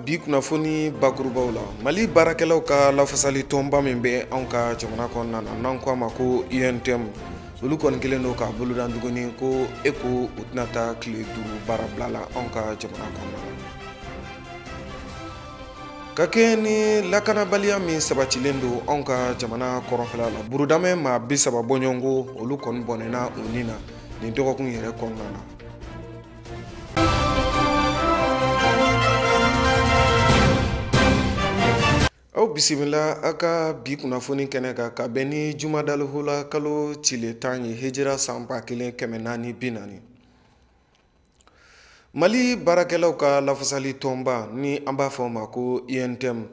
bi kunnafoni bakurubaw la, Mali baarakɛlaw ka lafasali tɔnba min bɛ anw ka jamana kɔnɔna na, n'an ko a ma ko UNTM, olu kɔni kɛlen don k'a boloda tuguni ko e ko u tɛna taa tile 5 baara bila la anw ka jamana kɔnɔna na. Ka kɛɲɛ ni lakanabaliya min sabatilen don anw ka jamana kɔrɔnfɛla la, burudamɛ maa 30 bɔɲɔgɔnko olu kɔni bɔnɛna u ni na nin dɔgɔkun yɛrɛ kɔnɔna na. Aw bisimila aw ka bi kunnafoni kɛnɛ kan ka bɛn ni jumadalihula kalo tile 10 ye hijira san 1440. Mali baarakɛlaw ka lafasali tɔnba ni an b'a fɔ o ma ko UNTM,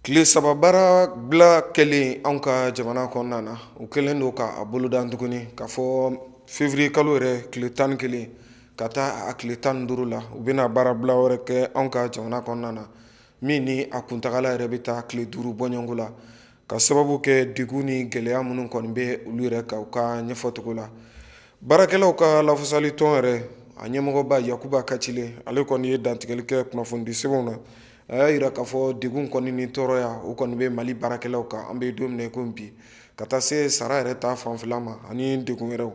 tile 3 baara bila kɛlen anw ka jamana kɔnɔna na, u kɛlen don k'a boloda tuguni k'a fɔ février kalo yɛrɛ tile 11 ka taa a tile 15 la, u bɛna baara bila wɛrɛ kɛ anw ka jamana kɔnɔna na, min ni a kuntagala yɛrɛ bɛ taa tile 5 bɔɲɔgɔnko la, ka sababu kɛ degun ni gɛlɛya minnu kɔni bɛ olu yɛrɛ kan u ka ɲɛfɔcogo la. Baarakɛlaw ka lafasali tɔn yɛrɛ a ɲɛmɔgɔba Yakuba Kacile, ale kɔni ye dantigɛli kɛ kunnafonidi sɛbɛnw na. A y'a yira k'a fɔ degun kɔni ni tɔɔrɔya o kɔni bɛ Mali baarakɛlaw kan an bɛ don min na i komi bi, ka taa se sara yɛrɛ ta fanfɛla ma ani degun wɛrɛw.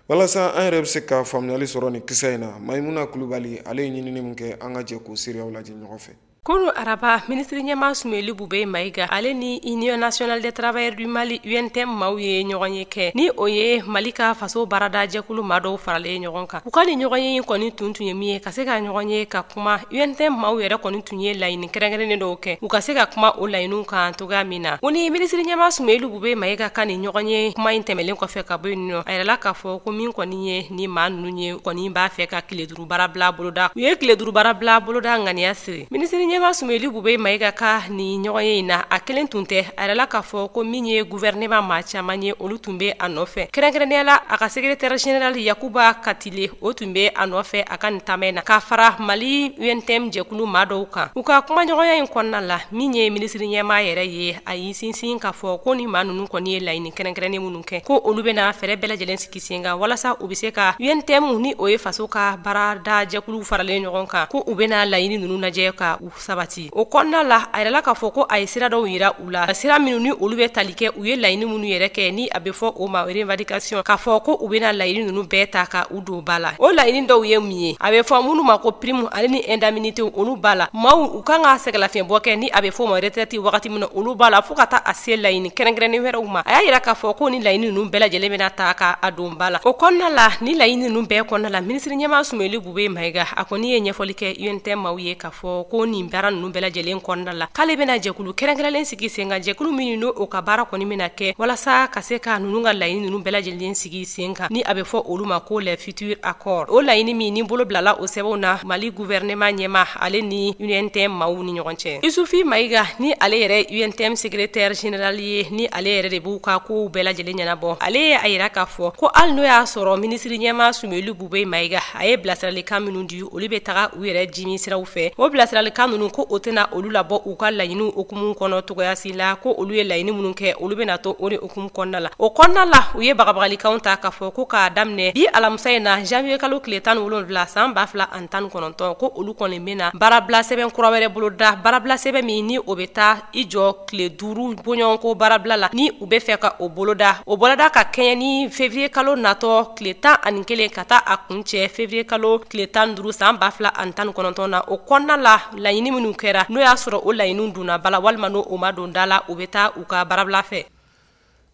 Walasa an yɛrɛ bɛ se ka faamuyali sɔrɔ nin kisa in na, Mayimuna Kulubali ale ye ɲinini min kɛ, an ka jɛ k'o seereyaw lajɛ ɲɔgɔn fɛ. Kunu araba, minisiri ɲɛmaa Sumeli Bube Mayiga ale ni Union nationale des travailleurs du Mali UNTM maaw ye ɲɔgɔn ye kɛ, ni o ye Mali ka faso baarada jɛkulu maa dɔw faralen ɲɔgɔn kan. U ka nin ɲɔgɔn ye in kɔni tun ye min ye, ka se ka ɲɔgɔn ye ka kuma. UNTM maaw yɛrɛ kɔni tun ye laɲini kɛrɛnkɛrɛnnen dɔw kɛ, u ka se ka kuma o laɲiniw kan cogoya min na. O ni minisiri ɲɛmaa Sumeli Bube Mayiga ka nin ɲɔgɔn ye kuma in tɛmɛlen kɔfɛ ka bɔ yen nɔ, a yirala k'a fɔ ko min kɔni ye ni maa ninnu ye kɔni b'a fɛ ka tile 5 baara bila boloda. U ye tile 5 baara bila boloda ŋaniya siri. Minisiri ɲɛmaa Sumeli Bube Mayiga ka nin ɲɔgɔn ye in na, a kelen tun tɛ. A yirala k'a fɔ ko min ye gouvernement maa caman ye, olu tun bɛ a nɔfɛ. Kɛrɛnkɛrɛnnenya la, a ka secrétaire général Yakuba Katile, o tun bɛ a nɔfɛ a ka nin taama in na, k'a fara Mali UNTM jɛkulu maa dɔw kan. U ka kumaɲɔgɔnya in kɔnɔna la, min ye minisiri ɲɛmaa yɛrɛ ye, a y'i sinsin k'a fɔ ko ni maa ninnu kɔni ye laɲini kɛrɛnkɛrɛnnen minnu kɛ, ko olu bɛna fɛɛrɛ bɛɛ lajɛlen sigi sen kan walasa u bɛ se ka UNTM ni o ye faso ka baarada jɛkulu faralen ɲɔgɔn kan, ko u bɛna laɲini ninnu lajɛ ka u sabati. O kɔnɔna la, a yirala k'a fɔ ko a ye sira dɔw yira u la, sira minnu ni olu bɛ tali kɛ u ye laɲini minnu yɛrɛ kɛ, ni a bɛ fɔ o ma revendication, k'a fɔ ko u bɛna laɲini ninnu bɛɛ ta ka u don ba la. O laɲini dɔw ye mun ye? A bɛ fɔ minnu ma ko prime ale ni indemnité, olu b'a la. Maaw u kan ka sɛgɛlafiɲɛbɔ kɛ, ni a bɛ fɔ o ma retraite wagati min na, olu b'a la, fo ka taa a se laɲini kɛrɛnkɛrɛnnen wɛrɛw ma. A y'a yira k'a fɔ ko ni laɲini ninnu bɛɛ lajɛlen bɛna ta ka a don ba la. O kɔnɔna la, ni laɲini ninnu bɛɛ kɔnɔna la, minisiri ɲɛmaa Sumeli Bube Mayiga a kɔni ye ɲɛfɔli kɛ UNTM maaw ye k'a fɔ ko nin baara ninnu bɛɛ lajɛlen kɔnɔna la, k'ale bɛna jɛkulu kɛrɛnkɛrɛnlen sigi sen kan, jɛkulu min n'o ka baara kɔni bɛna kɛ walasa ka se ka ninnu ka laɲini ninnu bɛɛ lajɛlen sigi sen kan, ni a bɛ fɔ olu ma ko les futurs accords. O laɲini min ni bolo bilala o sɛbɛnw na Mali gouvernement ɲɛmaa ale ni UNTM maaw ni ɲɔgɔn cɛ. Isufi Mayiga ni ale yɛrɛ UNTM secrétaire général ye, ni ale yɛrɛ de b'u ka kow bɛɛ lajɛlen ɲɛnabɔ, ale ye a yira k'a fɔ ko hali n'o y'a sɔrɔ minisiri ɲɛmaa Sumeli Bube Mayiga a ye bilasiralikan minnu di, olu bɛ taga u yɛrɛ jimi siraw fɛ. O bilasiralikan ninnu ko o tɛna olu labɔ u ka laɲiniw hukumu kɔnɔ cogoya si la, ko olu ye laɲini minnu kɛ, olu bɛna to o de hukumu kɔnɔna la. O kɔnɔna la, u ye bagabagalikanw ta k'a fɔ ko k'a daminɛ bi alamisa in na, janvier kalo tile 17 san 2019, ko olu kɔni bɛna baarabila sɛbɛn kura wɛrɛ boloda, baarabila sɛbɛn min ni o bɛ taa i jɔ tile 5 bɔɲɔgɔnko baarabila la, ni u bɛ fɛ ka o boloda. O boloda ka kɛɲɛ ni février kalo natɔ tile 11 ka taa a kuncɛ février kalo tile 15 san 2019 na. O kɔnɔna la, laɲini minnu kɛra, n'o y'a sɔrɔ o laɲiniw donna ba la walima n'o ma don da la, u bɛ taa u ka baarabila fɛ.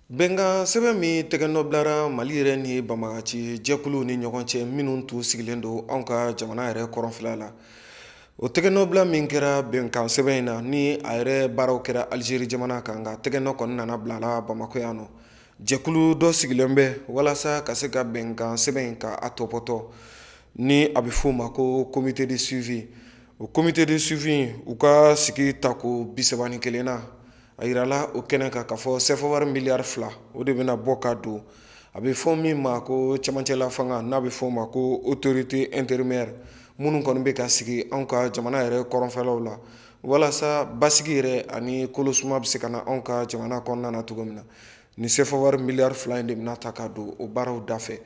Bɛnkan sɛbɛn min tɛgɛnɔ bilara Mali yɛrɛ ni banbagaci jɛkuluw ni ɲɔgɔn cɛ minnu tun sigilen don anw ka jamana yɛrɛ kɔrɔnfɛla la, o tɛgɛnɔbila min kɛra bɛnkan sɛbɛn in na, ni a yɛrɛ baaraw kɛra Algérie jamana kan, nka tɛgɛnɔ kɔni nana bila la Bamakɔ yan nɔ. Jɛkulu dɔ sigilen bɛ walasa ka se ka bɛnkan sɛbɛn in ka a tɔpɔtɔ, ni a bɛ f'o ma ko comité de suivi. O comité de suivi, u ka sigi tako 31 na, a yirala o kɛnɛ kan k'a fɔ CFA wari miliyari 2 o de bɛna bɔ ka don. A bɛ fɔ min ma ko cɛmancɛla fanga, n'a bɛ fɔ o ma ko autorité intérimaire, minnu kɔni bɛ ka sigi anw ka jamana yɛrɛ kɔrɔnfɛlaw la, walasa basigi yɛrɛ ani kolosuma bɛ se ka na anw ka jamana kɔnɔna na cogo min na. Ni CFA wari miliyari 2 in de bɛna ta ka don o baaraw da fɛ.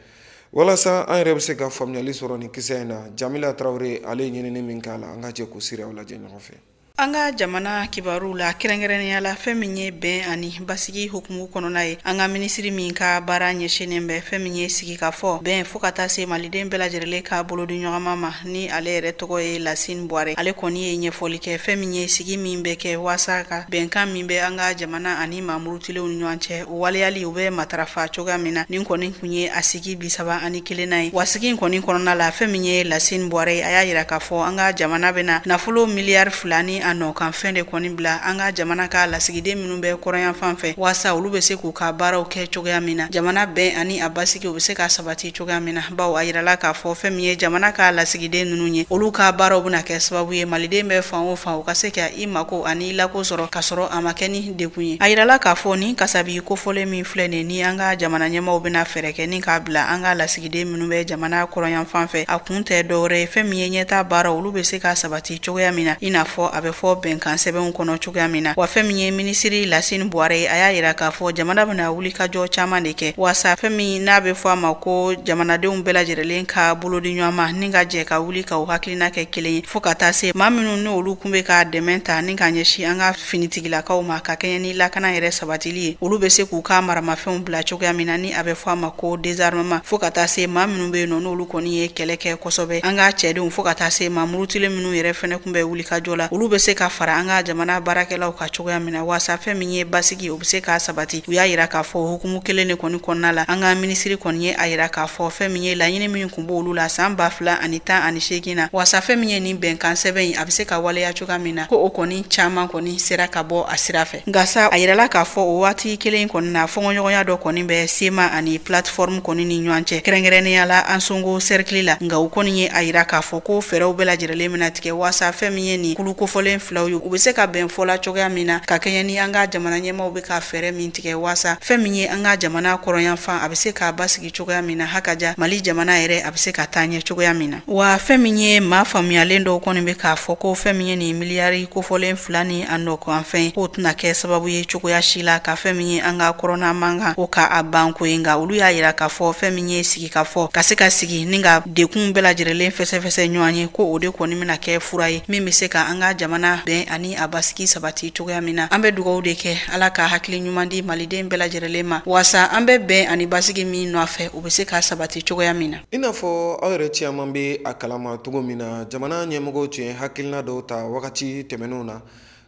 Walasa an yɛrɛ bɛ se ka faamuyali sɔrɔ nin kisɛ in na, Jamila Tarawele ale ye ɲinini min k'a la, an ka jɛ k'o siraw lajɛ ɲɔgɔn fɛ. An ka jamana kibaru la, kɛrɛnkɛrɛnnenya la fɛn min ye bɛn ani basigi hukumu kɔnɔna ye, an ka minisiri min ka baara ɲɛsinnen bɛ fɛn min ye sigikafɔ, bɛn, fo ka taa se maliden bɛɛ lajɛlen ka bolodi ɲɔgɔnma ma, ni ale yɛrɛ tɔgɔ ye Lasine Buware, ale kɔni ye ɲɛfɔli kɛ fɛn min ye sigi min bɛ kɛ waasa ka bɛnkan min bɛ an ka jamana ani maa murutilenw ni ɲɔgɔn cɛ, o waleyali u bɛ matarafa cogoya min na. Nin kɔni kun ye a sigi 31nan ye. Wa sigi in kɔni kɔnɔna la, fɛn min ye Lasine Buware, a y'a yira k'a fɔ an ka jamana bɛna nafolo miliyari 2 ni a nɔkan fɛn de kɔni bila an ka jamana ka lasigiden minnu bɛ kɔrɔyan fan fɛ, waasa olu bɛ se k'u ka baaraw kɛ cogoya min na, jamana bɛn ani a basigi u bɛ se ka sabati cogoya min na, bawo a yirala k'a fɔ fɛn min ye jamana ka lasigiden ninnu ye, olu ka baaraw bɛna kɛ sababu ye maliden bɛ fan o fan, u ka se ka i mako ani i lako sɔrɔ ka sɔrɔ a ma kɛ ni dekun ye. A yirala k'a fɔ nin kasabi kofɔlen min filɛ nin ni an ka jamana ɲɛmaaw bɛna fɛɛrɛ kɛ ni k'a bila an ka lasigiden minnu bɛ jamana kɔrɔyan fan fɛ, a kun tɛ dɔwɛrɛ ye fɛn min ye ɲɛta baaraw olu bɛ se ka sabati cogoya min na, i n'a fɔ a bɛ fɔ bɛnkan sɛbɛnw kɔnɔ cogoya min na. Wa fɛn min ye minisiri Lasine Buware, a y'a yira k'a fɔ jamana bɛna wuli ka jɔ caman de kɛ waasa fɛn min n'a bɛ fɔ a ma ko jamanadenw bɛɛ lajɛlen ka bolodi ɲɔgɔn ma ni ka jɛ ka wuli ka u hakilina kɛ kelen ye, fo ka taa se maa minnu ni olu kun bɛ ka dɛmɛ ta ni ka ɲɛsin an ka finitigilakaw ma ka kɛɲɛ ni lakana yɛrɛ sabatili ye, olu bɛ se k'u ka maramafɛnw bila cogoya min na, ni a bɛ fɔ a ma ko désarmement, fo ka taa se maa minnu bɛ yen nɔ n'olu kɔni ye kɛlɛ kɛ kosɛbɛ an ka cɛdenw, fo ka taa se maa murutilen minnu yɛrɛ fɛnɛ kun bɛ wuli ka jɔ la, olu bɛ se ka fara an ka jamana baarakɛlaw ka cogoya min na, waasa fɛn min ye basigi o bɛ se ka sabati. U y'a yira k'a fɔ hukumu kelen de kɔni kɔnɔna la, an ka minisiri kɔni ye a yira k'a fɔ fɛn min ye laɲini min kun b'olu la san 2018 na, waasa fɛn min ye nin bɛnkan sɛbɛn in a bɛ se ka waleya cogoya min na, ko o kɔni caman kɔni sera ka bɔ a sira fɛ. Nka sa, a yirala k'a fɔ o waati kelen kɔni na, fɔnkɔɲɔgɔnya dɔ kɔni bɛ CMA ani plateforme kɔni ni ɲɔgɔn cɛ, kɛrɛnkɛrɛnnenya la Ansongo cercle la. Nka u kɔni ye a yira k'a fɔ ko fɛɛrɛw bɛɛ lajɛlen bɛna tigɛ waasa fɛn min ye nin kulu kofɔlen filaw ye, u bɛ se ka bɛn fɔ la cogoya min na, ka kɛɲɛ ni an ka jamana ɲɛmaaw bɛ ka fɛɛrɛ min tigɛ waasa fɛn min ye an ka jamana kɔrɔnyanfan a bɛ se k'a basigi cogoya min na, hakaja Mali jamana yɛrɛ a bɛ se ka taa ɲɛ cogoya min na. Wa fɛn min ye maa faamuyalen dɔw kɔni bɛ k'a fɔ ko fɛn min ye nin miliyari kofɔlen 2 ni a nɔkan fɛn, k'o tɛna kɛ sababu ye cogoya si la ka fɛn min ye an ka kɔrɔna mankan ko k'a ban ko ye. Nka olu y'a yira k'a fɔ fɛn min ye sigi ka fɔ ka se ka sigi ni ka dekun bɛɛ lajɛlen fɛsɛfɛsɛ ɲɔgɔn ye, ko o de kɔni bɛna kɛ fura ye min bɛ se ka an ka jamana bɛn ani a basigi sabati cogoya min na. An bɛ dugawu de kɛ Ala ka hakili ɲuman di maliden bɛɛ lajɛlen ma, waasa an bɛ bɛn ani basigi min nɔfɛ, o bɛ se ka sabati cogoya min na. I n'a fɔ aw yɛrɛ caman bɛ a kalama cogo min na, jamana ɲɛmɔgɔw tun ye hakilina dɔw ta wagati tɛmɛnenw na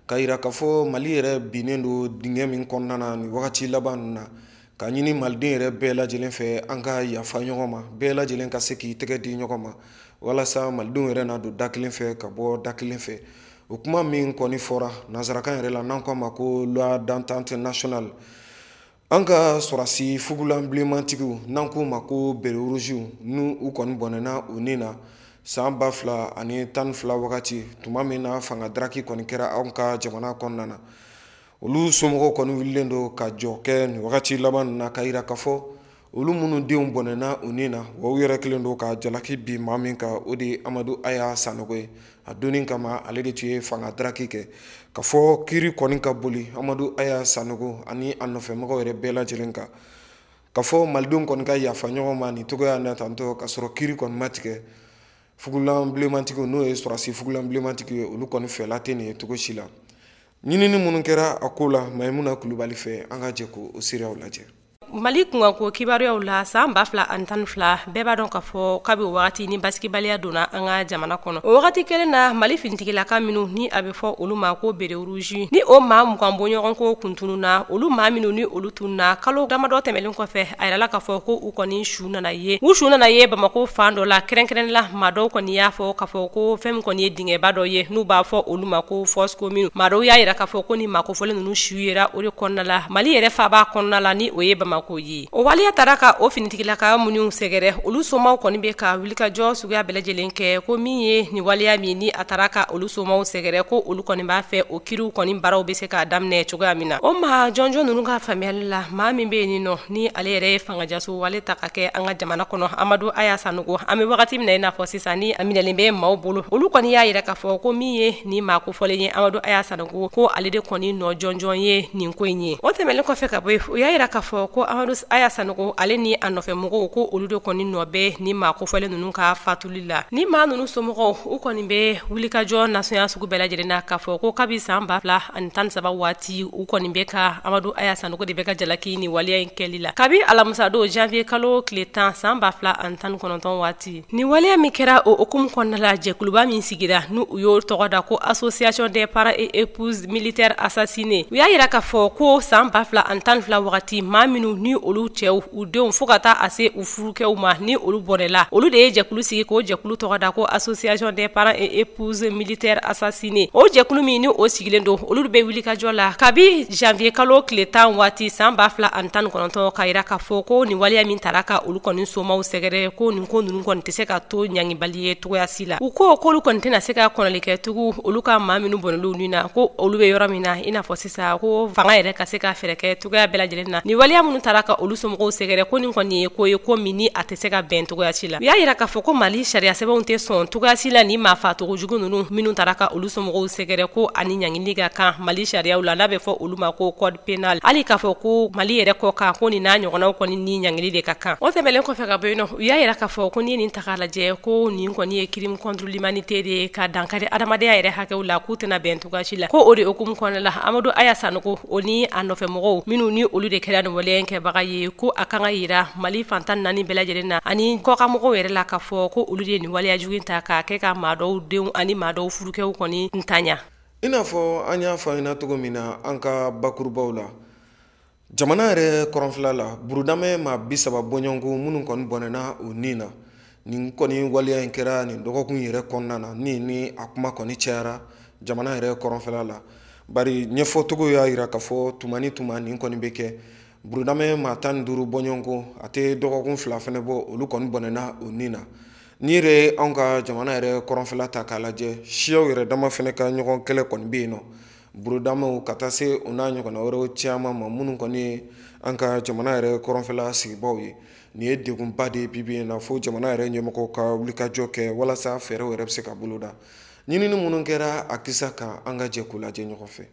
ka yira k'a fɔ Mali yɛrɛ binnen don dingɛ min kɔnɔna na nin wagati laban ninnu na, ka ɲini maliden yɛrɛ bɛɛ lajɛlen fɛ an ka yafa ɲɔgɔn ma, bɛɛ lajɛlen ka se k'i tɛgɛ di ɲɔgɔn ma walasa malidenw yɛrɛ na don da kelen fɛ ka bɔ da kelen fɛ. O kuma min kɔni fɔra nansarakan yɛrɛ la, n'an ko a ma ko loi d'entente nationale, an ka sɔrɔsi fugulan bilenmantigiw, n'an k'u ma ko béret rouge, n'u u kɔni bɔnɛna u ni na san 2012 wagati, tuma min na fanga daraki kɔni kɛra anw ka jamana kɔnɔna na, olu somɔgɔw kɔni wulilen don ka jɔ kɛ nin wagati laban ninnu na ka yira k'a fɔ olu minnu denw bɔnɛna u ni na, wa u yɛrɛ kelen don ka jalaki bi maa min kan, o de ye Amadu Aya Sanogo ye. A donni kama, ale de tun ye fanga daraki kɛ. Ka fɔ kiiri kɔni ka boli Amadu Aya Sanogo ani a nɔfɛmɔgɔw yɛrɛ bɛɛ lajɛlen kan, ka fɔ malidenw kɔni ka yafa ɲɔgɔn ma nin cogoya na tantɔ, ka sɔrɔ kiiri kɔni ma tigɛ. Fugulan bilenmantigiw, n'o ye sɔrɔsi fugulan bilenmantigiw ye, olu kɔni fɛla tɛ nin ye cogo si la. Ɲinini minnu kɛra a ko la Mayimuna Kulubali fɛ, an ka jɛ k'o seereyaw lajɛ. Mali kunkanko kibaruyaw la, san 2012, bɛɛ b'a dɔn k'a fɔ kabi o wagati ni basigibaliya donna an ka jamana kɔnɔ. O wagati kelen na, Mali finitigilaka minnu ni a bɛ fɔ olu ma ko béret rouge, ni o maa 20 bɔɲɔgɔn ko kuntununa, olu maa minnu ni olu tununa, kalo damadɔ tɛmɛlen kɔfɛ, a yirala k'a fɔ ko u kɔni su nana ye, u su nana ye Bamako fan dɔ la. Kɛrɛnkɛrɛnnen la, maa dɔw kɔni y'a fɔ k'a fɔ ko fɛn min kɔni ye dingɛba dɔ ye n'u b'a fɔ olu ma ko fosse commune. Maa dɔw y'a yira k'a fɔ ko ni maa kofɔlen ninnu su yera o de kɔnɔna la, Mali yɛrɛ faaba kɔnɔna la, ni o ye Bamako ye. O waleya taara ka o finitigilaka minnu sɛgɛrɛ, olu somaw kɔni bɛ ka wulikajɔ suguya bɛɛ lajɛlen kɛ, ko min ye nin waleya min ni a taara ka olu somaw sɛgɛrɛ, ko olu kɔni b'a fɛ o kiriw kɔni baaraw bɛ se ka daminɛ cogoya min na. O maa jɔnjɔn ninnu ka faamuyali la, maa min bɛ yen nɔ ni ale yɛrɛ ye fangajaso wale ta ka kɛ an ka jamana kɔnɔ, Amadu Aya Sanogo, an bɛ wagati min na i n'a fɔ sisan ni a minɛlen bɛ maaw bolo, olu kɔni y'a yira k'a fɔ ko min ye nin maa kofɔlen ye, Amadu Aya Sanogo, ko ale de kɔni nɔ jɔnjɔn ye nin ko in ye. O tɛmɛnen kɔfɛ ka bɔ yen, u y'a yira k'a fɔ ko Amadu Aya Sanogo ale ni a nɔfɛmɔgɔw ko olu de kɔni nɔ bɛ ni maa kofɔlen ninnu ka fatuli la. Ni maa ninnu somɔgɔw u kɔni bɛ wulikajɔ nasɔnya sugu bɛɛ lajɛlen na k'a fɔ ko kabi san 2013 waati u kɔni bɛ ka Amadu Aya Sanogo de bɛ ka jalaki ni waleya in kɛli la. Kabi alamisadon janvier kalo tile 10 san 2019 waati ni waleya min kɛra o hukumu kɔnɔna la, jɛkuluba min sigira n'u u y'o tɔgɔ da ko Association des parents et épouses militaires assassinés, u y'a yira k'a fɔ ko san 2012 wagati maa minnu ni olu cɛw u denw fo ka taa a se u furukɛw ma ni olu bɔnɛla, olu de ye jɛkulu sigi k'o jɛkulu tɔgɔ da ko Association des parents et épouses militaires assassinés. O jɛkulu min ni o sigilen don, olu bɛ wulikajɔ la kabi janvier kalo tile 10 waati san 2019 ka yira k'a fɔ ko nin waleya min tara ka olu kɔni somaw sɛgɛrɛ, ko nin ko ninnu kɔni tɛ se ka to ɲangibali ye cogoya si la. U ko k'olu kɔni tɛna se ka kɔnɔli kɛ tugun olu ka maa minnu bɔnɛl'u ni na, ko olu bɛ yɔrɔ min na i n'a fɔ sisan ko fanga yɛrɛ ka se ka fɛɛrɛ kɛ cogoya bɛɛ lajɛlen na nin waleya minnu tara ka olu somɔgɔw sɛgɛrɛ, ko nin kɔni ye ko ye ko min ni a tɛ se ka bɛn cogoya si la. U y'a yira k'a fɔ ko Mali sariya sɛbɛnw tɛ sɔn cogoya si la ni maa fatogo jugu ninnu minnu tara ka olu somɔgɔw sɛgɛrɛ ko ani ɲangili ka kan Mali sariyaw la n'a bɛ fɔ olu ma ko code pénal, hali k'a fɔ ko Mali yɛrɛ kɔ kan ko nin n'a ɲɔgɔnnaw kɔni ni ɲangili de ka kan. O tɛmɛnen kɔfɛ ka bɔ yen nɔ, u y'a yira k'a fɔ ko n'i ye nin ta k'a lajɛ ko nin kɔni ye crime contre l'humanité de ye ka dankari adamadenya yɛrɛ hakɛw la, k'u tɛna bɛn cogoya si la. Ko o de hukumu kɔnɔna la, Amadu Aya Sanogo o ni a nɔfɛmɔgɔw minnu ni olu de kɛra nin waleya in kɛbaga ye, ko a kan ka yira Mali fantan 4 bɛɛ lajɛlen na ani kɔkanmɔgɔw yɛrɛ la k'a fɔ ko olu de ye nin waleya jugu in ta k'a kɛ ka maa dɔw denw ani maa dɔw furukɛw kɔni ntanya. I n'a fɔ an y'a fɔ an ɲɛna cogo min na an ka bakurubaw la, jamana yɛrɛ kɔrɔnfɛla la, burudamɛ maa 30 bɔɲɔgɔnko minnu kɔni bɔnɛna u ni na. Nin kɔni waleya in kɛra nin dɔgɔkun yɛrɛ kɔnɔna na ni a kuma kɔni cayara jamana yɛrɛ kɔrɔnfɛla la, bari ɲɛfɔcogo y'a yira k'a fɔ tuma ni tuma nin kɔni bɛ kɛ. Burudamɛ maa 15 bɔɲɔgɔnko a tɛ dɔgɔkun 2 fɛnɛ bɔ, olu kɔni bɔnɛna u ni na. N'i yɛrɛ ye anw ka jamana yɛrɛ kɔrɔnfɛla ta k'a lajɛ, siyaw yɛrɛ dama fɛnɛ ka ɲɔgɔn kɛlɛ kɔni bɛ yen nɔ, burudamɛw ka taa se o n'a ɲɔgɔnna wɛrɛw caman ma minnu kɔni ye an ka jamana yɛrɛ kɔrɔnfɛla sigibaw ye. Nin ye degunba de ye bi bi in na fo jamana yɛrɛ ɲɛmɔgɔw ka wulikajɔ kɛ walasa fɛɛrɛw yɛrɛ bɛ se ka boloda. Ɲinini minnu kɛra a kisa kan, an ka jɛ k'u lajɛ ɲɔgɔn fɛ.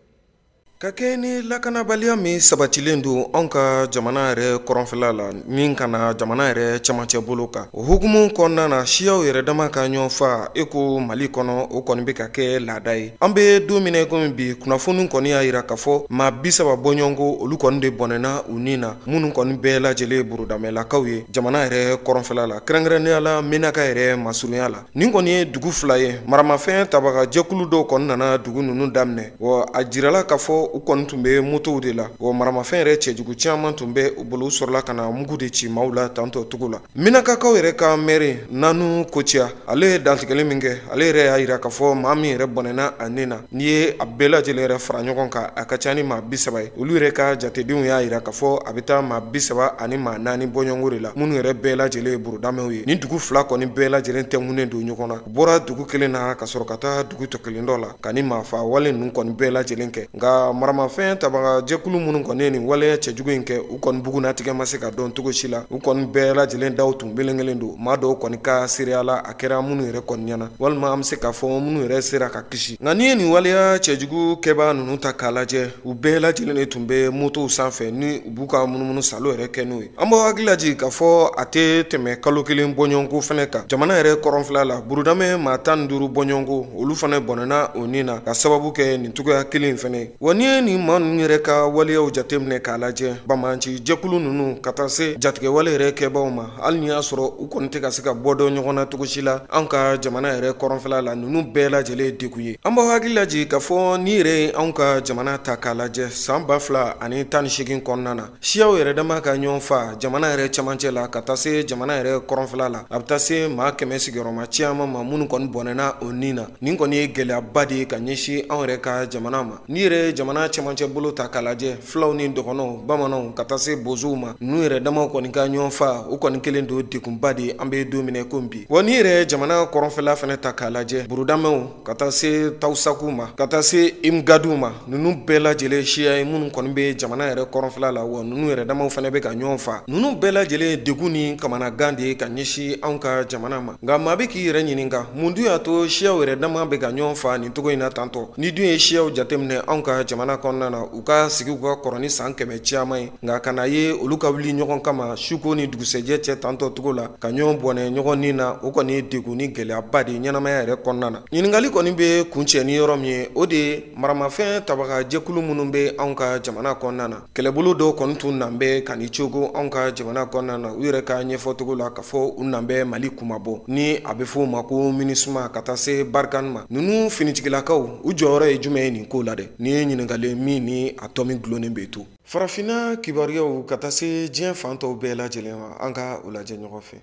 Ka kɛ ni lakanabaliya min sabatilen don anw ka jamana yɛrɛ kɔrɔnfɛla la min kana jamana yɛrɛ cɛmancɛ bolo kan, o hukumu kɔnɔna na siyaw yɛrɛ dama ka ɲɔgɔn fa e ko Mali kɔnɔ, o kɔni bɛ ka kɛ laada ye. An bɛ don min na i komi bi, kunnafoni kɔni y'a yira k'a fɔ maa 30 bɔɲɔgɔnko olu kɔni de bɔnɛna u ni na, minnu kɔni bɛɛ lajɛlen ye burudamɛlakaw ye jamana yɛrɛ kɔrɔnfɛla la, kɛrɛnkɛrɛnnenya la Menaka yɛrɛ masurunya la. Nin kɔni ye dugu 2 ye, maramafɛn tabaga jɛkulu dɔw kɔni nana dugu ninnu daminɛ, wa a jirala k'a fɔ u kɔni tun bɛ motow de la, wa maramafɛn yɛrɛ cɛjugu caman tun bɛ u bolo, u sɔrɔla ka na mugu de ci maaw la tantɔ cogo la. Menakakaw yɛrɛ ka mɛri Nanu Kociya, ale ye dantigɛli min kɛ, ale yɛrɛ y'a yira k'a fɔ maa min yɛrɛ bɔnɛna a ni na, n'i ye a bɛɛ lajɛlen yɛrɛ fara ɲɔgɔn kan a ka ca ni maa 30 ye. Olu yɛrɛ ka jatedenw y'a yira k'a fɔ a bɛ taa maa 34 bɔɲɔgɔnko de la, minnu yɛrɛ bɛɛ lajɛlen ye burudamɛw ye. Nin dugu 2 kɔni bɛɛ lajɛlen tɛnkunnen don ɲɔgɔn na, u bɔra dugu kelen na ka sɔrɔ ka taa dugu tɔ kelen dɔ la ka ni maafa wale ninnu kɔni bɛɛ lajɛlen kɛ. Nka maramafɛn tabaga jɛkulu minnu kɔni ye nin waleya cɛjugu in kɛ, u kɔni bugunnatigɛ ma se ka dɔn cogo si la, u kɔni bɛɛ lajɛlen daw tun kelen don. Maa dɔw kɔni ka seereya la a kɛra minnu yɛrɛ kɔni ɲɛna, walima an bɛ se k'a fɔ minnu yɛrɛ sera ka kisi. Nka n'i ye nin waleya cɛjugu kɛbaa ninnu ta k'a lajɛ, u bɛɛ lajɛlen de tun bɛ motow sanfɛ ni u b'u ka munumunu salo yɛrɛ kɛ n'u ye. An b'aw hakili lajigin k'a fɔ a tɛ tɛmɛ kalo 1 bɔɲɔgɔnko fɛnɛ kan, jamana yɛrɛ kɔrɔnfɛla la, burudamɛ maa 15 bɔɲɔgɔnko olu fana bɔnɛna o ni na ka sababu kɛ nin cogoya kelen in fɛnɛ ye. Wa n'i ye nin maa ninnu yɛrɛ ka waleyaw jateminɛ k'a lajɛ, banbaanci jɛkulu ninnu ka taa se jatigɛwale yɛrɛ kɛbaaw ma, hali n'i y'a sɔrɔ u kɔni tɛ ka se ka bɔ dɔn ɲɔgɔn na cogo si la an ka jamana yɛrɛ kɔrɔnfɛla la, ninnu bɛɛ lajɛlen ye degun ye. An b'aw hakili lajigin k'a fɔ n'i yɛrɛ ye anw ka jamana ta k'a lajɛ, san 2018 kɔnɔna na, siyaw yɛrɛ dama ka ɲɔgɔn fa jamana yɛrɛ cɛmancɛ la ka taa se jamana yɛrɛ kɔrɔnfɛla la, a bɛ taa se maa 100 sigiyɔrɔma caman ma minnu kɔni bɔnɛna o ni na. Nin kɔni ye gɛlɛyaba de ye ka ɲɛsin anw yɛrɛ ka jamana ma. N'i yɛrɛ ye jamana cɛmancɛ bolo ta k'a lajɛ, filaw ni dɔgɔnɔw, bamananw ka taa se bozow ma, ninnu yɛrɛ damaw kɔni ka ɲɔgɔn fa, u kɔni kelen don degunba de ye an bɛ don min na komi bi. Wa n'i yɛrɛ ye jamana kɔrɔnfɛla fɛnɛ ta k'a lajɛ, burudamɛw ka taa se tawusakuw ma, ka taa se imgaduw ma, ninnu bɛɛ lajɛlen siya ye minnu kɔni bɛ jamana yɛrɛ kɔrɔnfɛla la, wa ninnu yɛrɛ damaw fɛnɛ bɛ ka ɲɔgɔn fa. Ninnu bɛɛ lajɛlen ye degun ni kamanagan de ye ka ɲɛsin anw ka jamana ma. Nka maa bɛ k'i yɛrɛ ɲininka, mun dun y'a to siyaw yɛrɛ dama bɛ ka ɲɔgɔn fa nin cogo in na tantɔ? Ni dun ye siyaw jateminɛ anw ka jamana jamana kɔnɔna na, u ka sigiw ka kɔrɔ ni san 100 caman ye, nka ka na ye olu ka wuli ɲɔgɔn kama suko ni dugusɛjɛ cɛ tantɔ cogo la ka ɲɔgɔn bɔnɛ ɲɔgɔn ni na, o kɔni ye degun ni gɛlɛyaba de ye ɲɛnamaya yɛrɛ kɔnɔna na. Ɲininkali kɔni bɛ kuncɛ ni yɔrɔ min ye, o de ye maramafɛn tabaga jɛkulu minnu bɛ anw ka jamana kɔnɔna na, kɛlɛbolo dɔw kɔni tun nan bɛ ka ni cogo anw ka jamana kɔnɔna na, u yɛrɛ ka ɲɛfɔcogo la k'a fɔ u nan bɛ Mali kumabɔ, ni a bɛ fɔ o ma ko MINUSMA ka taa se Barkhane ma. Ninnu finitigilakaw u jɔyɔrɔ ye jumɛn ye nin ko la dɛ? Nin ye ɲininkali min ni a tɔ min gulonnen bɛ to. Farafinna kibaruyaw ka taa se diɲɛ fan tɔw bɛɛ lajɛlen ma, an ka u lajɛ ɲɔgɔn fɛ.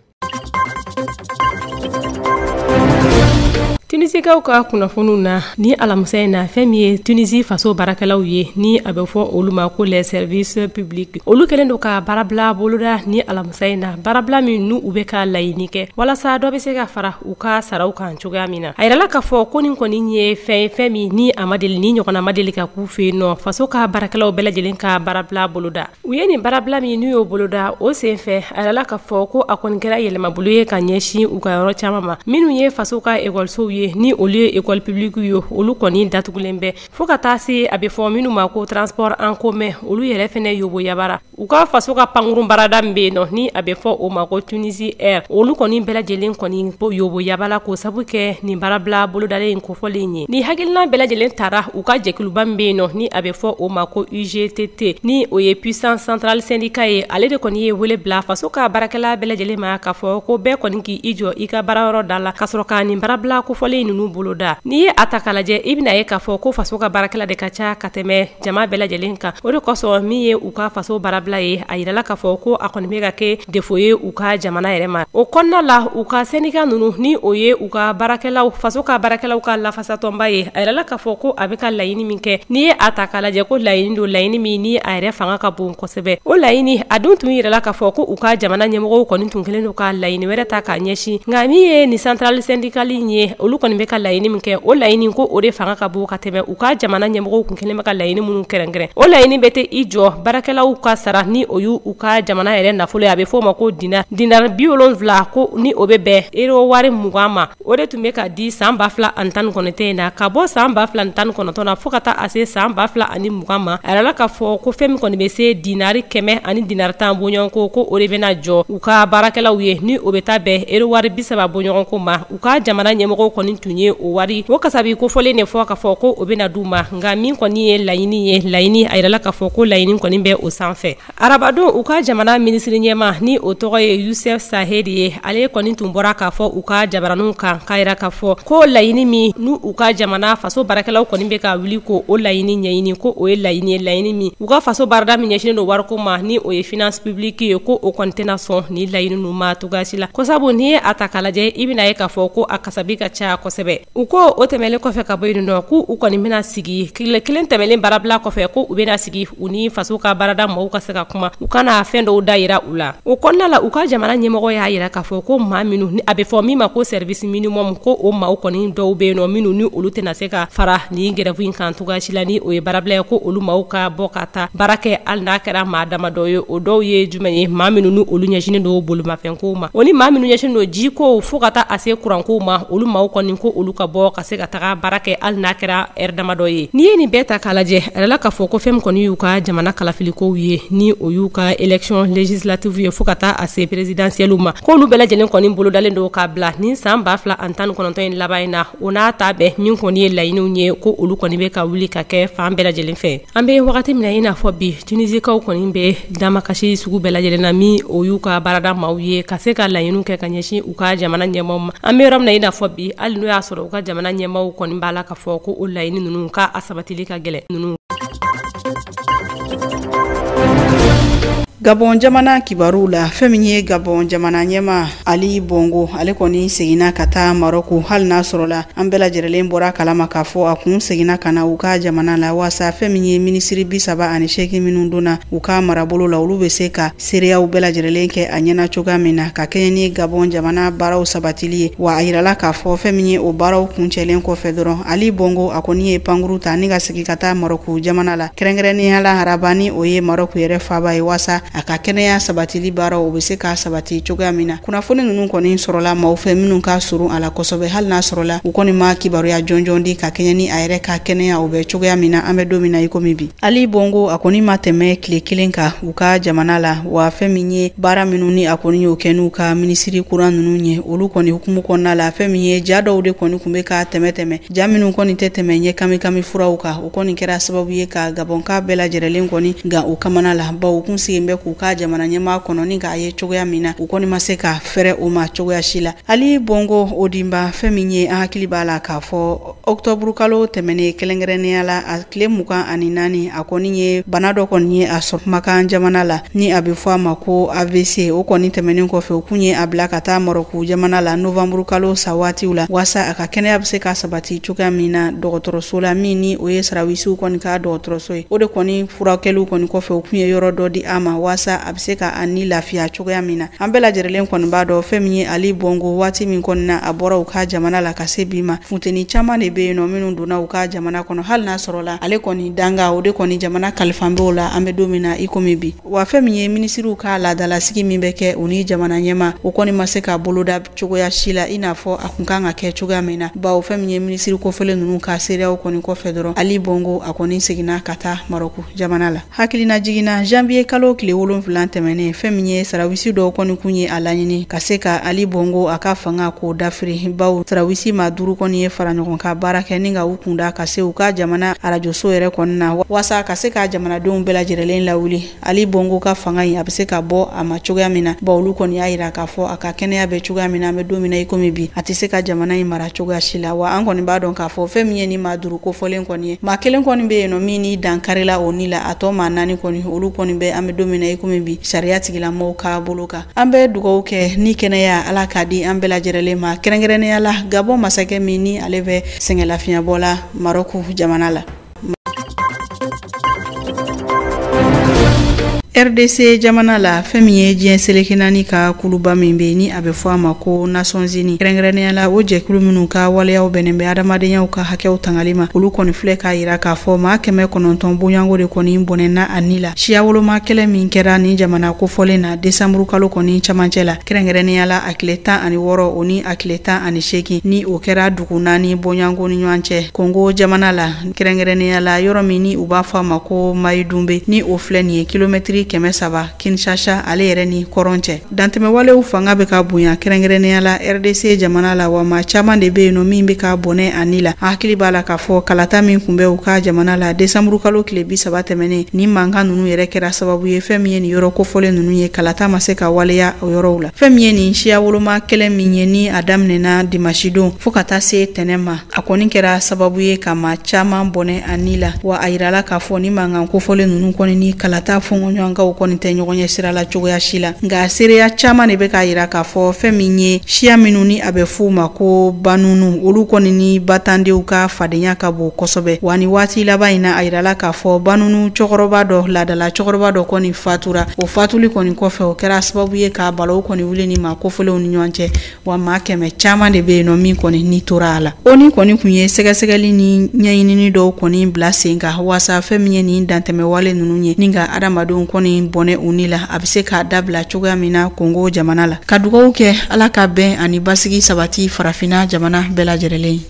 Tunisikaw ka kunnafoniw na ni alamisa in na, fɛn min ye Tunisi faso baarakɛlaw ye ni a bɛ fɔ olu ma ko les services publics, olu kɛlen don ka baarabila boloda ni alamisa in na, baarabila min n'u u bɛ ka laɲini kɛ walasa dɔ bɛ se ka fara u ka saraw kan cogoya min na. A yirala k'a fɔ ko nin kɔni ye fɛn ye, fɛn min ni a ma deli ni ɲɔgɔnna ma deli ka k'u fɛ yen nɔ, faso ka baarakɛlaw bɛɛ lajɛlen ka baarabila boloda. U ye nin baarabila min n'u y'o boloda o senfɛ, a yirala k'a fɔ ko a kɔni kɛra yɛlɛmabolo ye ka ɲɛsin u ka yɔrɔ caman ma, minnu ye faso ka ekɔlisow ye ni olu ye école publique ye, olu kɔni datugulen bɛ fo ka taa se a bɛ fɔ minnu ma ko transport en commun, olu yɛrɛ fɛnɛ yobo yabara. U ka faso ka pankurun baarada min bɛ yen nɔ ni a bɛ fɔ o ma ko Tunisie Air, olu kɔni bɛɛ lajɛlen kɔni yobo yabala k'o sabu kɛ nin baarabila bolodalen in kofɔlen ye. Ni hakilina bɛɛ lajɛlen tara u ka jɛkuluba min bɛ yen nɔ ni a bɛ fɔ o ma ko UGTT, ni o ye puissance centrale syndicat ye, ale de kɔni ye wele bila faso ka baarakɛla bɛɛ lajɛlen ma k'a fɔ ko bɛɛ kɔni k'i jɔ i ka baarayɔrɔ da la ka sɔrɔ ka nin baarabila kofɔlen ninnu boloda. N'i ye a ta k'a lajɛ, i bɛna ye k'a fɔ ko faso ka baarakɛla de ka ca ka tɛmɛ jama bɛɛ lajɛlen kan. O de kosɔn min ye u ka faso baarabila ye, a yirala k'a fɔ ko a kɔni bɛ ka kɛ defo ye u ka jamana yɛrɛ ma. O kɔnɔna la, u ka syndicat ninnu ni o ye u ka baarakɛlaw, faso ka baarakɛlaw ka lafasatɔnba ye, a yirala k'a fɔ ko a bɛ ka laɲini min kɛ, n'i ye a ta k'a lajɛ ko laɲini don, laɲini min ni a yɛrɛ fanga ka bon kosɛbɛ. O laɲini a dun tun yirala k'a fɔ ko u ka jamana ɲɛmɔgɔw kɔni tun kɛlen don ka laɲini wɛrɛ ta k'a ɲɛsin, nka min ye nin centrale syndicale in ye, olu kɔni bɛ ka laɲini min kɛ, o laɲini ko o de fanga ka bon ka tɛmɛ u ka jamana ɲɛmɔgɔw kun kɛlen bɛ ka laɲini minnu kɛrɛnkɛrɛn. O laɲini bɛ tɛ i jɔ baarakɛlaw ka sara ni o y'u u ka jamana yɛrɛ nafolo ye, a bɛ fɔ o ma ko dinar 70, ko ni o bɛ bɛn euro wari 20 ma. O de tun bɛ ka di san 2019 in na, ka bɔ san 2019 na fo ka taa a se san 2020 ma. A yirala k'a fɔ ko fɛn min kɔni bɛ se dinari 100 ani dinari 10 bɔɲɔgɔnko, ko o de bɛna jɔ u ka baarakɛlaw ye, ni o bɛ taa bɛn euro wari 30 bɔɲɔgɔnko ma. U ka jamana ɲɛmɔgɔw kɔni tun ye o wari o kasabi kofɔlen de fɔ k'a fɔ ko o bɛna d'u ma, nka min kɔni ye laɲini ye, laɲini a yirala k'a fɔ ko laɲini kɔni bɛ o sanfɛ. Arabadon u ka jamana minisiri ɲɛma ni o tɔgɔ ye Youssef Sahed ye, ale kɔni tun bɔra k'a fɔ u ka jabaraninw kan k'a yira k'a fɔ ko laɲini min n'u u ka jamana faso baarakɛlaw kɔni bɛ ka wuli ko o laɲini ɲɛɲini, ko o ye laɲini ye, laɲini min u ka faso baarada min ɲɛsinnen don wariko ma ni o ye finance publique ye, ko o kɔni tɛna sɔn ni laɲini ninnu ma cogoya si la. Ko sabu n'i ye a ta k'a lajɛ, i bɛna ye k'a fɔ ko a kasabi ka ca kosɛbɛ. U ko o tɛmɛlen kɔfɛ ka bɔ yen nɔ, k'u u kɔni bɛna sigi tile kelen tɛmɛlen baarabila kɔfɛ, ko u bɛna sigi u ni faso ka baarada mɔgɔw ka se ka kuma, u kana fɛn dɔw da yira u la. O kɔnɔna la, u ka jamana ɲɛmɔgɔ y'a yira k'a fɔ ko maa minnu a bɛ fɔ min ma ko service minimum, ko o maaw kɔni dɔw bɛ yen nɔ minnu ni olu tɛna se ka fara nin grève in kan cogoya si la, ni o ye baarabila ye, ko olu maaw ka bɔ ka taa baara kɛ hali n'a kɛra maa damadɔ ye. O dɔw ye jumɛn ye? Maa minnu ni olu ɲɛsinnen don bolimafɛnkow ma, o ni maa minnu ɲɛsinnen don jikow fo ka taa a se kurankow ma, olu maaw kɔni ko olu ka bɔ ka se ka taga baara kɛ hali n'a kɛra ɛri damadɔ ye. N'i ye nin bɛɛ ta k'a lajɛ, a yirala k'a fɔ ko fɛn min kɔni y'u ka jamana kalafilikow ye, ni o y'u ka élection législative ye fo ka taa a se présidentielle ma, k'olu bɛɛ lajɛlen kɔni bolodalen don k'a bila nin san 2019 in laban in na. O n'a ta bɛɛ, min kɔni ye laɲiniw ye, ko olu kɔni bɛ ka wuli ka kɛ fan bɛɛ lajɛlen fɛ. An bɛ wagati min na i n'a fɔ bi, Tunisikaw kɔni bɛ damakasi sugu bɛɛ lajɛlen na min o y'u ka baarada maaw ye ka se ka laɲiniw kɛ ka ɲɛsin u ka jamana ɲɛmaaw ma. An bɛ yɔrɔ min na i n'a fɔ bi, hali n'o y'a sɔrɔ u ka jamana ɲɛmaaw kɔni b'a la k'a fɔ ko o laɲini ninnu k'a sabatili ka gɛlɛn ninnu. Gabon jamana kibaru la, fɛn min ye Gabon jamana ɲɛma Ali Bongo, ale kɔni seginna ka taa Maroc, hali n'a sɔrɔla an bɛɛ lajɛlen bɔra kalama k'a fɔ a kun seginna ka na u ka jamana la waasa fɛn min ye minisiri 38 minnu donna u ka marabolo la, olu bɛ se ka seereyaw bɛɛ lajɛlen kɛ a ɲɛna cogoya min na ka kɛɲɛ ni Gabon jamana baaraw sabatili ye. Wa a yirala k'a fɔ fɛn min ye o baaraw kuncɛlen kɔfɛ dɔrɔn, Ali Bongo a kɔni ye pankuru ta ni ka segin ka taa Maroc jamana la, kɛrɛnkɛrɛnnenya la Rabat ni o ye Maroc yɛrɛ faaba ye, waasa a ka kɛnɛya sabatili baaraw o bɛ se ka sabati cogoya min na. Kunnafoni ninnu kɔni sɔrɔla maaw fɛ minnu ka surun a la kosɛbɛ, hali n'a sɔrɔla u kɔni ma kibaruya jɔnjɔn di ka kɛɲɛ ni a yɛrɛ ka kɛnɛya o bɛ cogoya min na an bɛ don min na i komi bi. Ali Bongo a kɔni ma tɛmɛ tile kelen kan u ka jamana la, wa fɛn min ye baara minnu ni a kɔni y'o kɛ n'u ka minisiri kura ninnu ye, olu kɔni hukumu kɔnɔna la fɛn min ye ja dɔw de kɔni tun bɛ ka tɛmɛ ja minnu kɔni tɛ tɛmɛ ɲɛ kamikami furaw kan, o kɔni kɛra sababu ye ka Gabɔnka bɛɛ lajɛrɛlen kɔni nka u kamana la, bawo u kun sigilen bɛ k'u ka jamana ɲɛmaa kɔnɔ ni k'a ye cogoya min na u kɔni ma se ka fɛrɛ o ma cogoya si la. Ali Bongo Ondimba, fɛn min ye an hakili b'a la k'a fɔ octobre kalo tɛmɛnen kɛrɛnkɛrɛnnenya la a tile 24, a kɔni ye bana dɔ kɔni ye a sɔrɔ Makan jamana la ni a bɛ fɔ a ma ko AVC. O kɔni tɛmɛnen kɔfɛ u kun ye a bila ka taa Marɔku jamana la novembre kalo sa waatiw la waasa a ka kɛnɛya bɛ se ka sabati cogoya min na dɔgɔtɔrɔso la, min ni o ye sarawisiw kɔni ka dɔgɔtɔrɔso ye. O de kɔni furakɛliw kɔni kɔfɛ u kun ye yɔrɔ dɔ di a ma waasa a bɛ se ka a ni lafiya cogoya min na. An bɛɛ lajɛrɛlen kɔni b'a dɔn fɛn min ye Ali Bongo waati min kɔni na a bɔra u ka jamana la ka se bi ma, funteni caman de bɛ yen nɔ minnu donna u ka jamana kɔnɔ, hali n'a sɔrɔla ale kɔni danga o de kɔni jamana kalifan b'o la an bɛ don min na i komi bi. Wa fɛn min ye minisiriw ka laadalasigi min bɛ kɛ u ni jamana ɲɛma, o kɔni ma se ka boloda cogoya si la i n'a fɔ a kun kan ka kɛ cogoya min na, bawo fɛn min ye minisiri kofɔlen ninnu ka seereyaw kɔni kɔfɛ dɔrɔn Ali Bongo a kɔni seginna ka taa Marɔku jamana la. Hakilina jiginna janvier kalo tile 7 tɛmɛnen, fɛn min ye sarawisi dɔw kɔni kun ye a laɲini ka se ka Ali Bongo a ka fanga k'o dafiri, bawo sarawisi maa 5 kɔni ye fara ɲɔgɔn ka baara kɛ ni ka u kunda ka se u ka jamana arajoso yɛrɛ kɔni na waasa ka se ka jamanadenw bɛɛ lajɛrɛlen lawuli Ali Bongo ka fanga in a bɛ se ka bɔ a ma cogoya min na, bawo olu kɔni y'a yira k'a fɔ a ka kɛnɛya bɛ cogoya min na an bɛ don min na i komi bi a tɛ se ka jamana in mara cogoya si la. Wa an kɔni b'a dɔn k'a fɔ fɛn min ye ni maa 5 kofɔlen kɔni ye, maa kelen kɔni bɛ yen nɔ min ni dankarila o ni la, a tɔ maa 4 kɔni olu kɔni bɛ an bɛ don min na i komi bi sariya tigilamɔgɔw ka bolo kan. An bɛ dugawu kɛ ni kɛnɛya Ala k'a di an bɛɛ lajɛrɛlen ma, kɛrɛnkɛrɛnnenya la Gabɔn masakɛ min ni ale bɛ sɛgɛnlafiɲɛbɔ la Marɔku jamana la. RDC jamana la, fɛn min ye diɲɛ seleke naani ka kuluba min bɛ ni a bɛ fɔ a ma ko Nations Unies, kɛrɛnkɛrɛnnenya la o jɛkulu minnu ka waleyaw bɛnnen bɛ adamadenya ka hakɛw tangali ma, olu kɔni filɛ k'a yira k'a fɔ maa 900 bonyanko de kɔni bɔnɛna a ni la siya woloma kɛlɛ min kɛra nin jamana kofɔlen na décembre kalo kɔni camancɛ la, kɛrɛnkɛrɛnnenya la a tile 16 o ni a tile 18 ni o kɛra dugu 4 bonyanko ni ɲɔgɔn cɛ Kongo jamana la, kɛrɛnkɛrɛnnenya la yɔrɔ min ni u b'a fɔ a ma ko Mayidunbe ni o filɛ nin ye kilomɛtiri 300 Kinshasa ale yɛrɛ ni kɔrɔn cɛ. Dantɛmɛwalew fanga bɛ ka bonya kɛrɛnkɛrɛnnenya la RDC jamana la, wa maa caman de bɛ yen nɔ min bɛ ka bɔnɛ a ni la. An hakili b'a la k'a fɔ kalata min kun bɛ u ka jamana la décembre kalo tile 30 tɛmɛnen, ni mankan ninnu yɛrɛ kɛra sababu ye fɛn min ye nin yɔrɔ kofɔlen ninnu ye kalata ma se ka waleya o yɔrɔw la. Fɛn min ye nin siya woloma kɛlɛ min ye ni a daminɛna dimanche don fo ka taa se tɛnɛ ma, a kɔni kɛra sababu ye ka maa caman bɔnɛ a ni la. Wa a yirala k'a fɔ ni mankan kofɔlen ninnu kɔni ni kalata fɔnkɔɲɔgɔnkaw kɔni tɛ ɲɔgɔn ɲɛ sira la cogoya si la, nka seereya caman de bɛ k'a yira k'a fɔ fɛn min ye siya minnu ni a bɛ f'u ma ko banunu, olu kɔni ni batandenw ka fadenya ka bon kosɛbɛ. Wa ni waati laban in na a yirala k'a fɔ banunu cɛkɔrɔba dɔ, laadala cɛkɔrɔba dɔ kɔni fatura. O fatuli kɔni kɔfɛ o kɛra sababu ye ka balawu kɔni wuli ni maa kofɔlenw ni ɲɔgɔn cɛ, wa maa 100 caman de bɛ yen nɔ min kɔni ni tora a la. O ni kɔni kun ye sɛgɛsɛgɛli ni ɲɛɲinini dɔw kɔni bila sen kan waasa fɛn min ye nin dantɛmɛwale ninnu ye ni ka adamadenw kɔni bɔnɛ u ni la, a bɛ se k'a dabila cogoya min na Kongo jamana la. Ka dugawu kɛ Ala ka bɛn ani basigi sabati farafinna jamana bɛɛ lajɛrɛlen ye.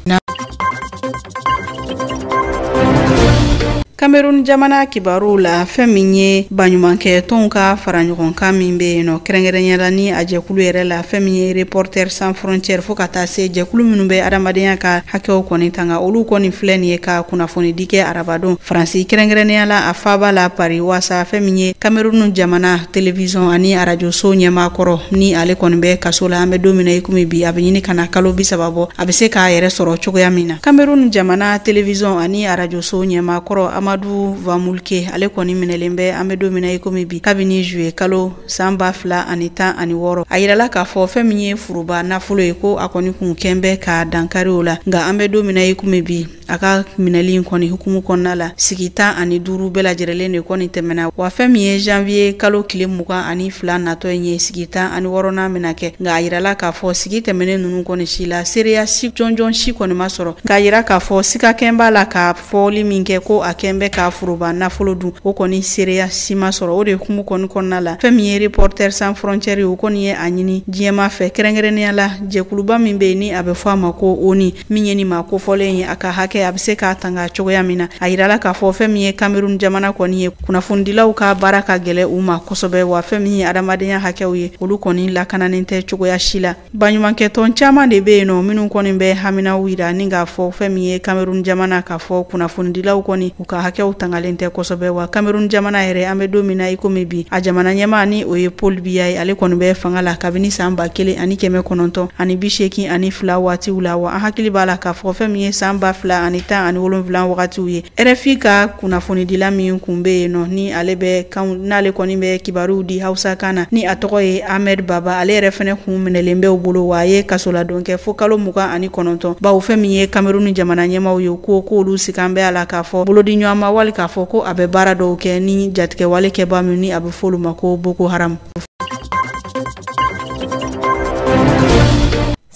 Cameroun jamana kibaruw la, fɛn min ye baɲumankɛ tɔnw ka fara ɲɔgɔn kan min bɛ yen nɔ kɛrɛnkɛrɛnnenya la ni a jɛkulu yɛrɛ la fɛn min ye Reporters sans frontières fo ka taa se jɛkulu minnu bɛ adamadenya ka hakɛw kɔni tanga, olu kɔni filɛ nin ye ka kunnafonidi kɛ arabadon Faransi kɛrɛnkɛrɛnnenya la a faaba la Paris, waasa fɛn min ye Cameroun jamana télévision ani arajoso ɲɛmaa kɔrɔ ni ale kɔni bɛ kaso la an bɛ don min na i komi bi, a bɛ ɲini ka na kalo 30 bɔ, a bɛ se k'a yɛrɛ sɔrɔ cogoya min na. Cameroun jamana télévision ani arajoso ɲɛmaa kɔrɔ Amadou Vamoulke ale kɔni minɛlen bɛ an bɛ don min na i komi bi kabini juillet kalo san 2016. A yirala k'a fɔ fɛn min ye foroba nafolo ye ko a kɔni kun kɛn bɛ ka dankari o la, nka an bɛ don min na i komi bi a ka minɛli in kɔni hukumu kɔnɔna la sigi 15 bɛɛ lajɛrɛlen de kɔni tɛmɛna. Wa fɛn min ye janvier kalo tile 22 natɔ in ye sigi 16nan bɛna kɛ, nka a yirala k'a fɔ sigi tɛmɛnen ninnu kɔni si la seereya si jɔnjɔn si kɔni ma sɔrɔ, k'a yira k'a fɔ sikakɛn b'a la ka fɔli min kɛ ko a kɛn bɛ bɛ ka foroba nafolo dun, o kɔni seereya si ma sɔrɔ. O de hukumu kɔni kɔnɔna la, fɛn min ye Reporters sans frontières ye, o kɔni ye a ɲini diɲɛma fɛ, kɛrɛnkɛrɛnnenya la jɛkuluba min bɛ yen ni a bɛ fɔ a ma ko ONU, min ye nin maa kofɔlen ye, a ka hakɛ a bɛ se k'a tanga cogoya min na. A yirala k'a fɔ fɛn min ye Cameroun jamana kɔni ye, kunnafonidilaw ka baara ka gɛlɛ u ma kosɛbɛ, wa fɛn min ye adamadenya hakɛw ye, olu kɔni lakananen tɛ cogoya si la. Baɲumankɛtɔn caman de bɛ yen nɔ minnu kɔni bɛ haminaw yira ni k'a fɔ fɛn min ye Cameroun jamana, k'a fɔ kunnafonidilaw kɔni u ka hakɛw tangalen tɛ kosɛbɛ. Wa Cameroun jamana yɛrɛ, an bɛ don min na i komi bi, a jamana ɲɛmaa ni o ye Paul Biya ye, ale kɔni bɛ fanga la kabini san 1982 waatiw la. Wa an hakili b'a la k'a fɔ fɛn min ye san 2017 wagatiw ye, RFI ka kunnafonidila min kun bɛ yen nɔ, ni ale bɛ n'ale kɔni bɛ kibaruw di Hausa kan na, ni a tɔgɔ ye Ahmed Baba, ale yɛrɛ fɛnɛ kun minɛlen bɛ u bolo, wa a ye kasoladon kɛ fo kalo 29, bawo fɛn min ye Cameroun jamana ɲɛmaaw ye, ko k'olu sigan bɛ a la k'a fɔ bolodi ɲɔgɔn ma, wali k'a fɔ ko a bɛ baara dɔw kɛ ni jatigɛwale kɛbaa min ni a bɛ fɔ olu ma ko Boko Haram.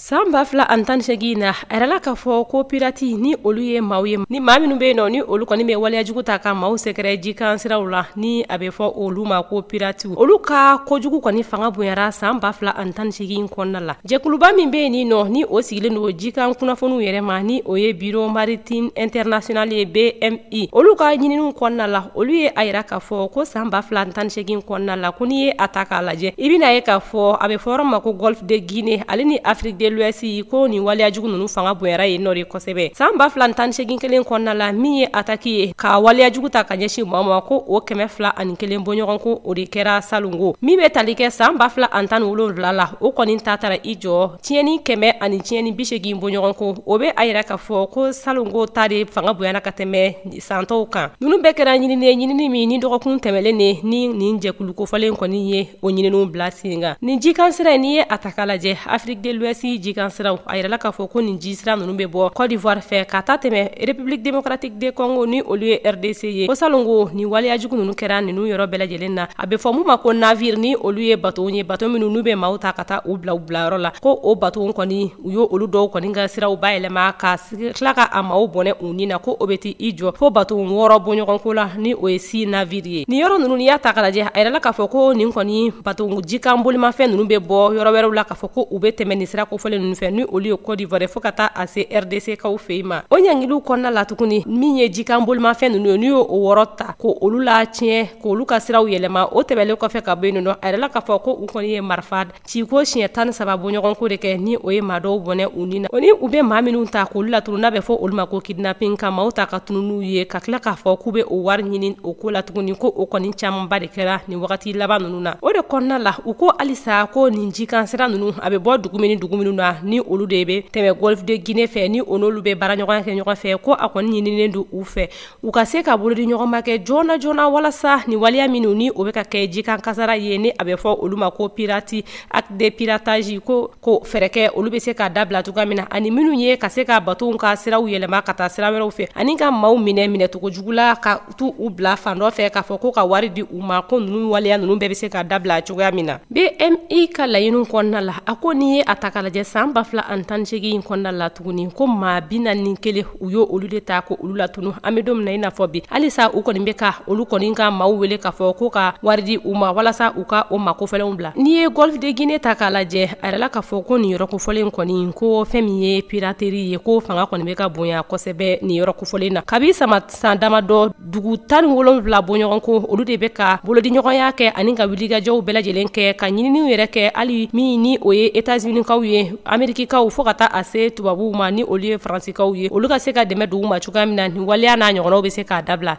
San 2018 na, a yirala k'a fɔ ko pirati ni olu ye maaw ye, ni maa minnu bɛ yen nɔ ni olu kɔni bɛ waleyajugu ta ka maaw sɛgɛrɛ jikan siraw la, ni a bɛ fɔ olu ma ko piratiw, olu ka kojugu kɔni fanga bonyara san 2018 kɔnɔna la. Jɛkuluba min bɛ yen ni nɔ ni o sigilen don jikan kunnafoniw yɛrɛ ma, ni o ye Bureau Maritime International ye, BMI, olu ka ɲininiw kɔnɔna la, olu ye a yira k'a fɔ ko san 2018 kɔnɔna la, ko n'i ye a ta k'a lajɛ, i bɛna ye k'a fɔ a bɛ fɔ yɔrɔ ma ko Golfe de Guinée ale ni Afrique de l'Ouest, ko nin waleyajugu ninnu fanga bonyara yen nɔ de kosɛbɛ. San 2018 kelen kɔnɔna la, min ye attaque ye ka waleyajugu ta ka ɲɛsin maa ma, ko o 201 bɔɲɔgɔn ko o de kɛra salongo. Min bɛ tali kɛ san 2017 la, o kɔni ta taara i jɔ tiɲɛni 100 ani tiɲɛni 80 bɔɲɔgɔn ko, o bɛ a yira k'a fɔ ko salongo ta de fanga bonyana ka tɛmɛ san tɔw kan. Ninnu bɛɛ kɛra ɲinini ye, ɲinini min ni dɔgɔkun tɛmɛlen de ni nin jɛkulu kofɔlen kɔni ye o ɲininiw bila sen kan. Nin jikan sira in, n'i ye a ta k'a lajɛ, Afrique de l'Ouest jikan siraw, a yirala k'a fɔ ko nin ji sira ninnu bɛ bɔ Côte d'Ivoire fɛ ka taa tɛmɛ République démocratique du Congo ni olu ye RDC ye. Ko salongo nin waleyajugu ninnu kɛra ninnu yɔrɔ bɛɛ lajɛlen na. A bɛ fɔ mun ma ko navire, ni olu ye bateau ye, bateau minnu n'u bɛ maaw ta ka taa u bila u bilayɔrɔ la, ko o bateau kɔni u y'o olu dɔw kɔni ka siraw bayɛlɛma ka tila ka a maaw bɔnɛ u ni na, ko o bɛ t'i jɔ fo bateau 6 bɔɲɔgɔnko la, ni o ye 6 navire ye. Nin yɔrɔ ninnu, n'i y'a ta k'a lajɛ, a yirala k'a fɔ ko nin kɔni bateau jikan bolimafɛn ninnu bɛ bɔ yɔrɔ wɛrɛw la, k'a fɔ ko u bɛ tɛmɛ nin sira kofɔlen ninnu fɛ, ni olu ye Côte d'Ivoire fo ka taa a se RDC kaw fɛ yen ma. O ɲangiliw kɔnɔna la tuguni, min ye jikan bolimafɛn ninnu ye, n'u y'o 6 ta ko olu la tiɲɛ, k'olu ka siraw yɛlɛma, o tɛmɛlen kɔfɛ ka bɔ yen nɔ, a yirala k'a fɔ ko u kɔni ye marifa ci ko siɲɛ 13 bɔɲɔgɔnko de kɛ, ni o ye maa dɔw bɔnɛ u ni na. O ni u bɛ maa minnu ta k'olu latunu, n'a bɛ fɔ olu ma ko kidnapping, ka maaw ta ka tunu n'u ye, ka tila k'a fɔ k'u bɛ o wari ɲini o ko la tuguni, ko o kɔni camanba de kɛra nin wagati laban ninnu na. O de kɔnɔna la, u ko halisa ko nin jikan sira ninnu a bɛ bɔ dugu min ni dugu minnu na, ni olu de bɛ tɛmɛ Golfe de Guinée fɛ, ni o n'olu bɛ baara ɲɔgɔnya kɛ ɲɔgɔn fɛ, ko a kɔni ɲininen don u fɛ u ka se ka bolodi ɲɔgɔn ma kɛ joona joona, walasa nin waleya minnu ni o bɛ ka kɛ jikan kasara ye, ni a bɛ fɔ olu ma ko pirate, acte de piratage, ko fɛɛrɛ kɛ olu bɛ se ka dabila cogoya min na, ani minnu ye ka se ka bateau ka siraw yɛlɛma ka taa sira wɛrɛw fɛ, ani ka maaw minɛ minɛcogo jugu la ka t'u u bila fan dɔ fɛ k'a fɔ ko ka wari di u ma, ko ninnu waleya ninnu bɛɛ bɛ se ka dabila cogoya min na. BMI ka laɲiniw kɔnɔna la, a ko n'i ye a ta k'a lajɛ san 2018 in kɔnɔna la tuguni, ko maa 41 u y'o olu de ta ko olu latunu. An bɛ don min na i n'a fɔ bi, halisa u kɔni bɛ ka olu kɔni ka maaw wele k'a fɔ ko ka wari di u ma walasa u ka o makofɛnw bila. N'i ye Golfe de Guinée ta k'a lajɛ, a yirala k'a fɔ ko nin yɔrɔ kofɔlen kɔni, ko fɛn min ye piraterie ye, ko fanga kɔni bɛ ka bonya kosɛbɛ nin yɔrɔ kofɔlen na. Kabi san damadɔ, dugu 17 bɔɲɔgɔn ko olu de bɛ ka bolodiɲɔgɔnya kɛ ani ka wulikajɔw bɛɛ lajɛlen kɛ, ka ɲininiw yɛrɛ kɛ, hali min ni o ye États-Unis kaw ye, Amérique kaw, fo ka taa a se tubabuw ma ni olu ye Faransikaw ye, olu ka se ka dɛmɛ dugu ma cogoya min na, nin waleya n'a ɲɔgɔnnaw bɛ se k'a dabila.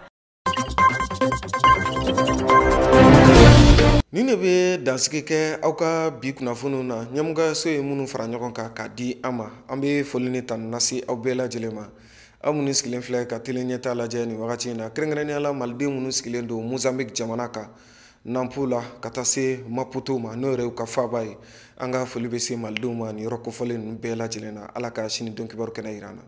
Nin de bɛ dansigi kɛ aw ka bi kunnafoniw na, ɲɛmɔgɔyaso ye minnu fara ɲɔgɔn kan k'a di an ma. An bɛ foli ni tanu lase aw bɛɛ lajɛlen ma, aw minnu sigilen filɛ ka télé ɲɛta lajɛ nin wagati in na, kɛrɛnkɛrɛnnenya la maliden minnu sigilen don Mozambique jamana kan, Nampula ka taa se Maputo ma, n'o yɛrɛ y'u ka faaba ye. An ka foli bɛ se malidenw ma nin yɔrɔ kofɔlen ninnu bɛɛ lajɛlen na. Ala ka sini don kibaru kɛnɛ yira an na.